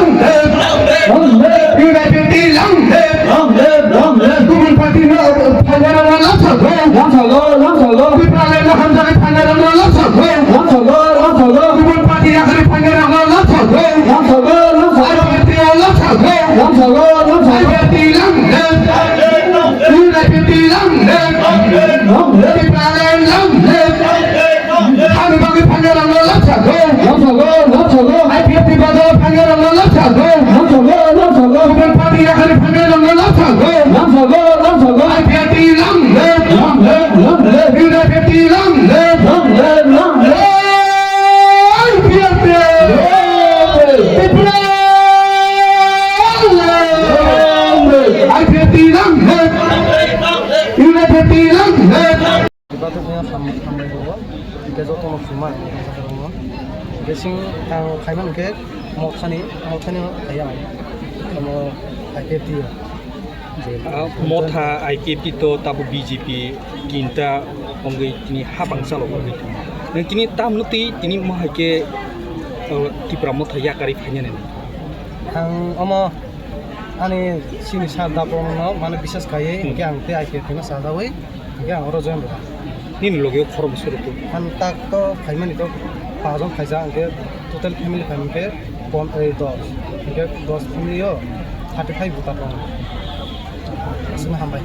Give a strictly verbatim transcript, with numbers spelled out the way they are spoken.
Long live! U D P P long live! Long live! Long live! Gubun party no phainairokno lamsao go! Lamsao go! Lamsao go! Tipraland no hamjakgwi phainairokno lamsao go! Lamsao go! Lamsao go! Gubun party yakarwi phainairokno lamsao go! Lamsao go! Lamsao go! I P F T no lamsao go! Lamsao go! Lamsao go! I P F T long live! U D P P long live! Long live! Tipraland long live! Ani bagwi phainairokno lamsao go! Lamsao go! Lamsao go! I P F T ni bagwi phainairokno lamsao go! Lamsao go! Lamsao go! Gubun party yakarwi phainairokno lamsao go! Lamsao go! Lamsao go! I P F T long live! Long live! Long live! U D P P long live! Long live! Long live! I P F T! Long live! Tripura long live! Long live! I P F T long live! U D P P long live! Bathai phaiya ham-, hambai tongo. Hingke jotono khumai, hingke sing ang khaimani khe mothani, mothani o khaiya ang. Omo I P F T o. Ah, motha I P F T to tabo B J P tinta wngwi tini hapang chalo wngwi tongo. Nang tini tamno twi tini mo hai khe, oh, Tipra motha yakarwi phainani. Ang omo ani sini sir Daporno mane biswas khaiwi, hmm, hingke ang tei I P F T no sajawi. Hingke ang oro join rwkha. Nini loge o khorokbo suru tong? Ang tak to phaimani to pajon khaijak, hingke total family phaimani khe pon-, ei, dos. Hingke dos family o thirty five voter tongo. Aswkno hambai.